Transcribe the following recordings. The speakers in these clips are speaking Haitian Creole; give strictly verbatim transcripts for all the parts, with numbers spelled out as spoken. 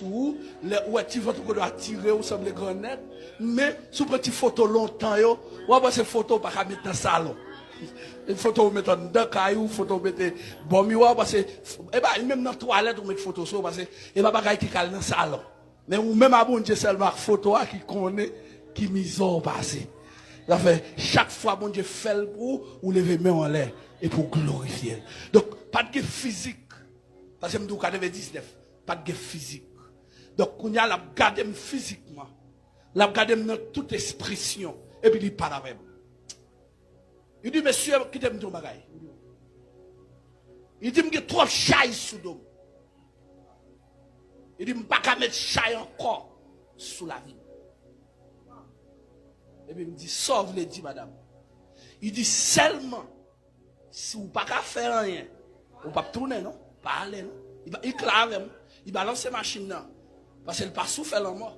sou ou, lè ou wè ti vant ou kote atire ou sanble grannèg, men si w pran ti foto lontan yo, w ap wè se foto ou pa ka met nan salon. E foto ou met anndan kay ou, foto ou mete bò miwa, w pase, e pa, menm nan twalèt ou met foto sou ou, pase e pa bagay ki ka al nan salon. Men ou menm a Bondye sèlman ak foto a ki konnen ki mizè w pase. Sa fè, chak fwa Bondye fè l pou ou, ou leve men w anlè epi w glorifye l. Donk, pa t gen fizik. Pase m di w katrevendiznèf, pa t gen fizik. Donk, kounye a, l ap gade m fizikman. L ap gade m nan tout ekspresyon. Epi li pale avè m. Li di, "Mesye, kite m di w yon bagay." Li di, "M gen twòp chay sou do m." Li di, "M pa ka met chay ankò sou lavi m." Epi m di, "Sa w vle di, madanm?" Li di, "Sèlman, si w pa ka fè anyen, ou p ap tounen, non. Pa ale, non." Li ba-, li kla avè m. Li balanse machin nan. Pase l pa sou fè lanmò.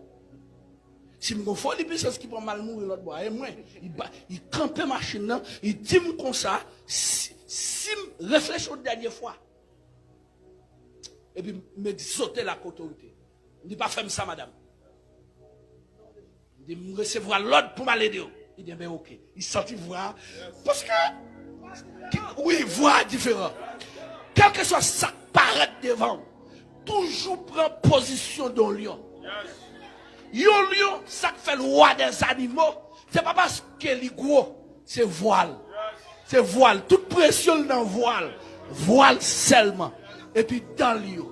Si m gon foli pisans ki pran m al mouri lòt bò a, e mwen, li ba-, li kanpe machin nan, li di m konsa, si, si m reflechi yon dènye fwa, epi m egzote l ak otorite. M di, "Pa fè m sa, madanm." M di, "M resevwa lòd pou m al ede w." Li di, "Enben, oke." Li santi vwa a. Paske, ki, wi, vwa a diferan. Kèlkeswa sa k parèt devan w, toujou pran pozisyon de yon lyon. Yon lyon, sa k fè l wa dèzanimo, se pa paske li gwo, se vwa l. Se vwa l. Tout presyon l nan vwa l. Vwa l sèlman. Epi dan l yo.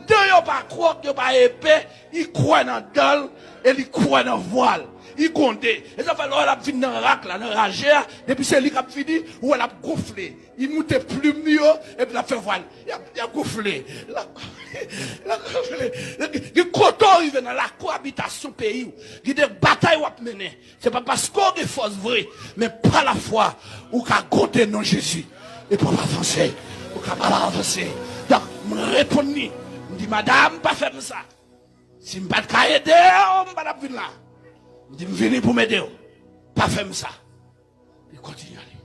Dan yo pa kwòk, yo pa epe, li kwè nan dan l, e li kwè nan vwa l. Li gon de. E sa fè lè w wè l ap vin nan rak la, nan raje a, depi se li k ap vini, ou wè l ap gonfle. Li moute plim li yo, epi l ap fè vwa l. L ap, l ap gonfle. L ap, l ap gonfle. Gen kote w rive nan lakou abitasyon peyi w. Gen de batay w ap mennen. Se pa paske w gen fòs vre, men pa lafwa, ou ka goute non Jezi. Epi w ap avanse. Ou ka pa avanse. Donk, m reponn li. M di, "Madanm, pa fè m sa. Si m pa t ka ede w, m pa t ap vin la." M di, "M vini pou m ede w. Pa fè m sa." Li kontinye ale.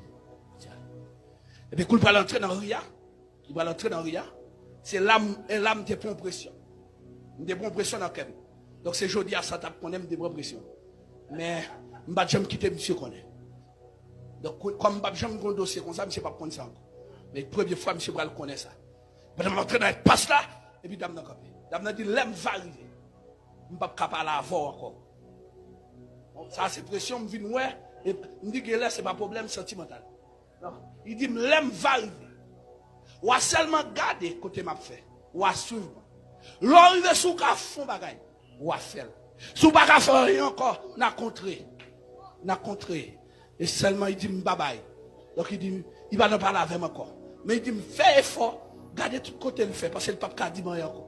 Epi kou l pral antre nan ri a, li pral antre nan ri a, se la m, e la m te pran presyon. M te pran presyon nan kè m. Donk, se jodi a sa t ap konnen m te pran presyon. Men, m pa t janm kite misye konnen. Donk, kou-, kòm m p ap janm gen yon dosye konsa, misye p ap konn sa ankò. Men, premye fwa, misye pral konnen sa. Pandan m ap antre nan espas la, epi dam nan kanpe. Dam nan di, "Lè m va rive, m p ap ka pale avè w ankò." Bon, sa se presyon m vin wè, e m di, "Genlè se pa pwoblèm santimantal." Non. Li di m, "Lè m va rive, w a sèlman gade kote m ap fè. W a swiv mwen. Lè w rive, si w ka fè yon bagay, w a fè l. Si w pa ka fè anyen ankò, n a kontre. N a kontre." E sèlman li di m, "Babay." Donk, li di m, li pa nan pale avè m ankò. Men li di m, "Fè efò, gade tout kote l fè, paske l p ap ka di m anyen ankò.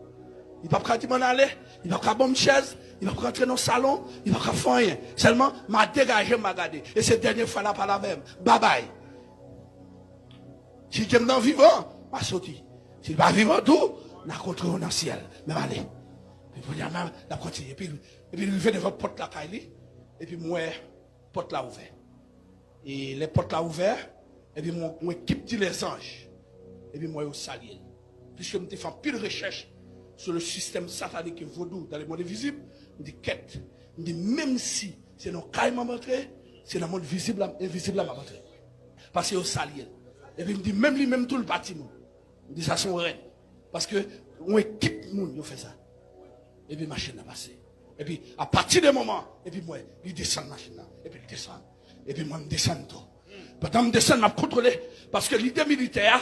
Li p ap ka di m ann ale, li p ap ka ban m chèz, li p ap ka antre nan salon, li p ap ka fè anyen. Sèlman, m a degaje m, m a gade. E se dènye fwa l a pale avè m. Babay." Si Dye m nan vivan, m a soti. Si l pa vivan tou, n a kontre w nan syèl. Men m ale. Epi kounye a, men, l ap kontinye. Epi, epi l rive devan pòt lakay li. Epi m wè pòt la ouvè. E lè pòt la ouvè, epi m wè yon ekip di lèzanj. Epi m wè yo salye l. Piske m te fè anpil rechèch sou le sistèm satanik e vodou dans le monde invisible, m di, "Kèt." M di, "Menm si se nan kay m ap antre, se nan mond vizib la, envizib la m ap antre." Paske yo salye l. Epi m di, "Menm li menm tou, l pa timoun." M di, "Sa se yon rèd." Paske yon ekip moun yo fè sa. Epi machin nan pase. Epi, apati de moman, epi m wè, li desann machin nan. Epi l desann. Epi mwen, m desann tou. Pandan m desann, m ap kontwole. Paske lide militè a,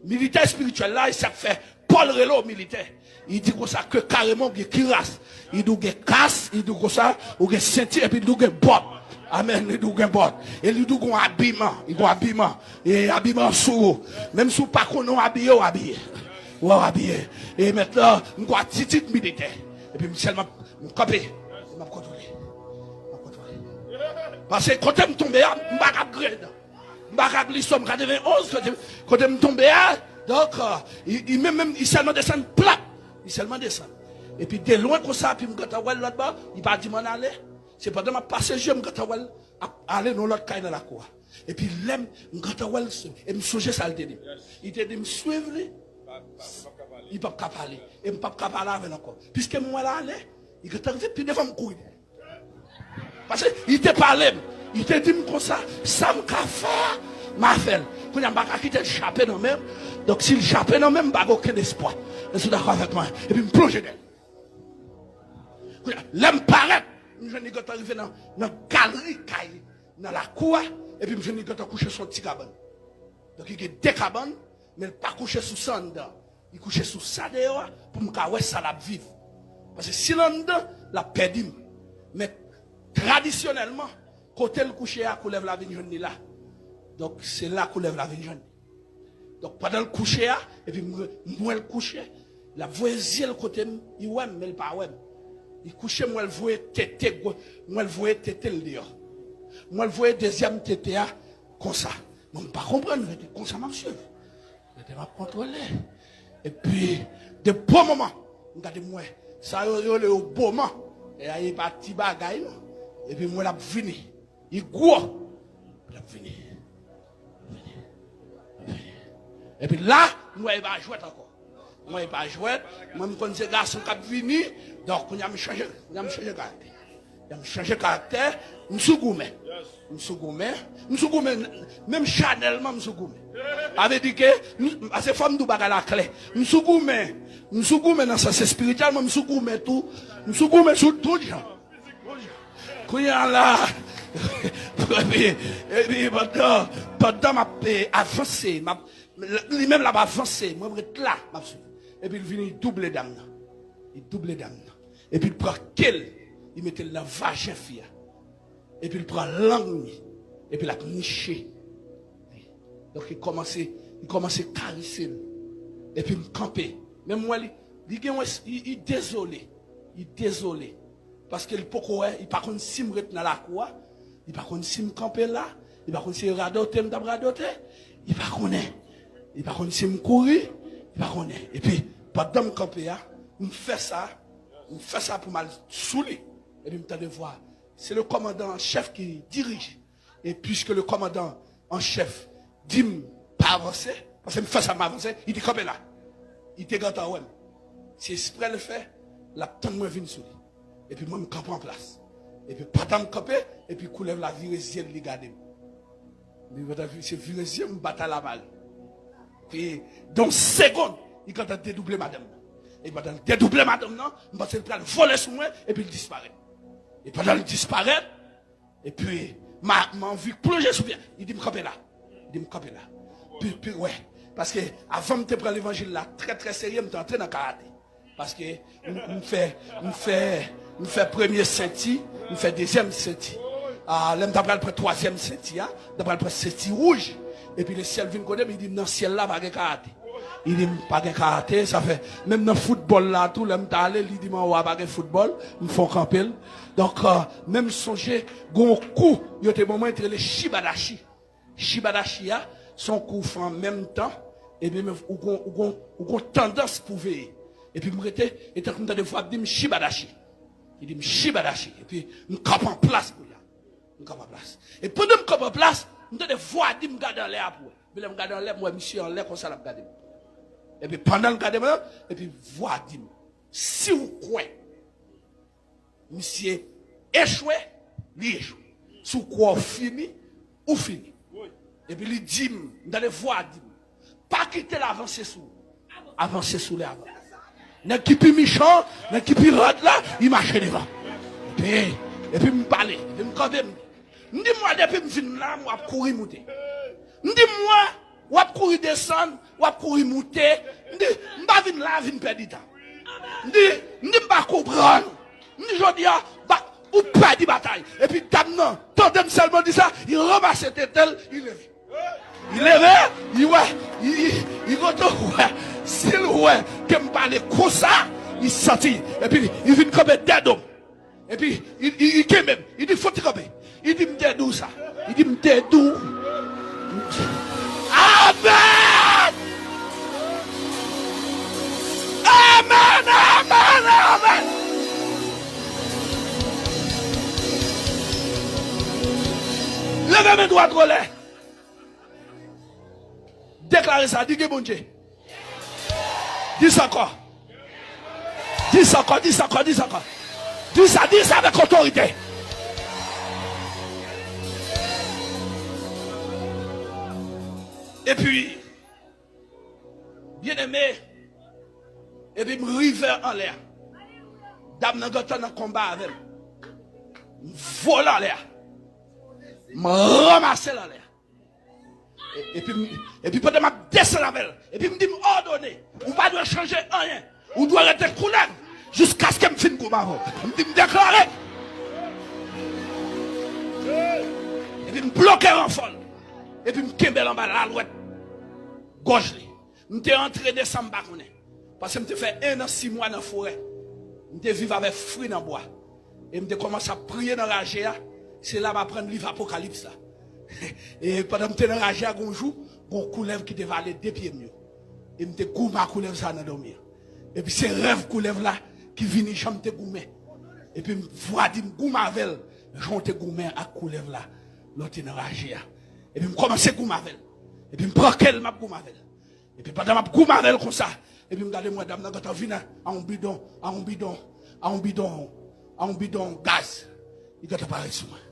militè espirityèl la, e sa k fè Pòl rele w militè. Li di konsa ke kareman ou gen kiras. Li di w gen kas, li di w konsa, ou gen senti, epi li di w gen bòt. Amèn, li di w gen bòt. E li di w gon abiman, li gon abiman. E abiman sou ou. Menm si w pa konnen w abiye, w abiye. Wè w abiye. E mentnan, m gon atitid militè. Epi m sèlman, m kanpe. M ap kontwole. M ap kontwole. Paske kote m tonbe a, m pa ka grenn. M pa ka glisòm katrevenonz, kote, kote m tonbe a. Donk, euh, li, li menm, menm, li sèlman desann, plap! Li sèlman desann. Epi de lwen konsa, epi m gentan wè l lòt bò, li pa di m ann ale. Se pandan m ap pase je, m gentan wè l ap ale nan lòt kay nan lakou a. Epi lè m, m gentan wè l, e m sonje sa l te di m. Li te di m swiv li. Li p ap ka pale. E m p ap ka pale avè l ankò. Piske m wè l ale, li gentan rive pi devan m kouri dèyè. Paske li te pale m. Li te di m konsa, sa m ka fè a, m a fè l. Kounye a, m pa ka kite l chape nan men m. Donk, si l chape nan men m, m pa gen okenn espwa. Èske w dakò avèk mwen? Epi m plonje dèyè l. Kounye a, lè m parèt, m jwenn li gentan rive nan, nan galri kay li, nan lakou a, epi m jwenn li gentan kouche sou yon ti kabann. Donk, li gen de kabann, men l pa kouche sou sa anndan. Li kouche sou sa deyò a pou m ka wè sa l ap viv. Paske si l anndan, l ap pèdi m. Men tradisyonèlman, kote l kouche a, koulèv la vin jwenn li la. Donk, se la koulèv la vin jwenn li. Donk, pandan l kouche a, epi m, m wè l kouche, l ap voye zye l kote m, li wè m, men l pa wè m. Li kouche, m wè l voye tete, gwo- m wè l voye tete l deyò. M wè l voye dezyèm tete a konsa. Mwen, m pa konprann, rete konsa m ap swiv. Rete m ap kontwole. Epi, de bon moman, m gade m wè. Sa yo rele yo boman. E a, e pa ti bagay, non. Epi m wè l ap vini. Li gwo. L ap vini. Vini. Vini. Epi la, m wè e pa jwèt ankò. M wè e pa jwèt. Mwen, m konn se gason k ap vini. Donk, kounye a m chanje, kounye a m chanje karaktè. Kounye a m chanje karaktè. M sou goumen. M sou goumen. M sou goumen. Menm chanèlman, m sou goumen. Sa vle di ke, m- se fò m di w bagay la klè. M sou goumen. M sou goumen nan sans espirityèl, men m sou goumen tou. M sou goumen sou tout jan. Kounye a la, epi, epi pandan, pandan m ap eh, avanse, m ap, li menm l ap avanse, mwen m ret la, m ap swiv. Epi l vini, li double dam nan. Li double dam nan. Epi l pran ke l, li mete l nan vajen fi a. Epi l pran lang li. Epi l ap niche. Donk, li kòmanse, li kòmanse karese l. Epi m kanpe. Men m wè li, li gen yon es- li, li dezole. Li dezole. Paske li poko wè, li pa konn si m ret nan lakou a. Li pa konn si m kanpe la. Li pa konn si e radote m t ap radote. Li pa konnen. Li pa konn si m kouri. Li pa konnen. Epi, pandan m kanpe a, m fè sa. M fè sa pou m al sou li. Epi m tande vwa. Se le kòmandan an chèf ki dirije. E piske le kòmandan an chèf di m pa avanse, paske m fè sa m avanse, li te kanpe la. Li te gentan wè m. Se eksprè l fè, l ap tann mwen vin sou li. Epi mwen, m kanpe an plas. Epi pandan m kanpe, epi koulèv la vire zye l, li gade m. Li gentan vi- se vire zye m, batay la mare. Epi, dan yon segonn, li gentan dedouble madanm nan. E pandan l dedouble madanm nan, m panse l pral vole sou mwen, epi l disparèt. E pandan l disparèt, epi, ma, m anvi plonje sou pye. Li di m kanpe la. Li di m kanpe la. Pi, pi, wè. Paske avan m te pran levanjil la trè, trè serye, m te antre nan karate. Paske m, m fè, m fè, m fè premye senti, m fè dezyèm senti. Ah, lè m ta pral pran twazyèm senti a, m ta pral pran senti wouj. Epi lesyèl vin kote m, li di m nan syèl la pa gen karate. Li di m pa gen karate, sa fè, menm nan foutbòl la tou, lè m t ale, li di m anwa pa gen foutbòl, m fon kanpe l. Donk, euh, menm sonje, gon kou, yo te ban mwen, te rele Shibadashi. Shibadashi a, se yon kou w fè an menm tan, epi menm ou gon, ou gon, ou gon tandans pou veye. Epi m rete, e tankou m tande vwa ap di m Shibadashi. Li di m Shibadashi. Epi m kanpe an plas kounye a. M kanpe an plas. E pandan m kanpe an plas, m tande vwa di m gade anlè a pou wè. Epi lè m gade anlè, m wè misye anlè konsa l ap gade m. Epi pandan l gade mwen, epi vwa di m, si w kwè misye echwe, li echwe. Si w kwè w fini, ou fini. Epi li di m, m tande vwa di m, pa kite l avanse sou ou. Avanse sou li avan. Nèg ki pi mechan, nèg ki pi rèd la, li mache devan. Epi, epi m pale, epi m kanpe m. M di m wè depi m vin la, m w ap kouri moute. M di m wè, w ap kouri desann, w ap kouri moute. M di, m pa vin la vin pèdi tan. M di, m di m pa konprann. M di jodi a, ba, ou pèdi batay. Epi dam nan, tande m sèlman di sa, li ranmase tete l, li leve. Li leve, li wè, li, li, li kontan wè. Si l wè ke m pale konsa, li santi. Epi li, li vin kanpe dèyè do m. Epi li, li, li kenbe m. Li di, fò ti kanpe. Li di, m te di w sa. Li di, m te di w. Amèn! Amèn, amèn, amèn! Leve men dwat anlè. Deklare sa, di gen Bondye. Di sa ankò. Di sa ankò, di sa ankò, di sa ankò. Di sa, di sa avèk otorite. Epi, byeneme, epi m rive anlè a. Dam nan gentan nan konba avè m. M vole anlè a. M ranmase l anlè a. E- Epi, m- epi pandan m ap desann avè l, epi m di m òdone, ou pa dwe chanje anyen. Ou dwe rete koulèv jiskaske m fin goumen avè w. M di m deklare. Epi m bloke ranfò l. Epi m kenbe l anba lalwèt gòj li. M te antre de sa m pa konnen. Paske m te fè en an sis mwa nan forè. M te viv avèk fri nan bwa. E m te kòmanse ap priye nan raje a. Se la m aprann liv Apokalips la. E pandan m te nan raje a, gon jou, gon koulèv ki te vale de pye m yo. E m te goumen ak koulèv sa nan dòmi an. Epi se rèv koulèv la ki vini jan m te goumen. Epi m vwa di m goumen avè l, jan w te goumen ak koulèv la lè w te nan raje a. Epi m kòmanse goumen avè l. Epi m pran ke l, m ap goumen avè l. Epi pandan m ap goumen avè l konsa, epi m gade m wè dam nan gentan vin a, a yon bidon, a yon bidon, a yon bidon, a yon bidon gaz. Li gentan parèt sou mwen.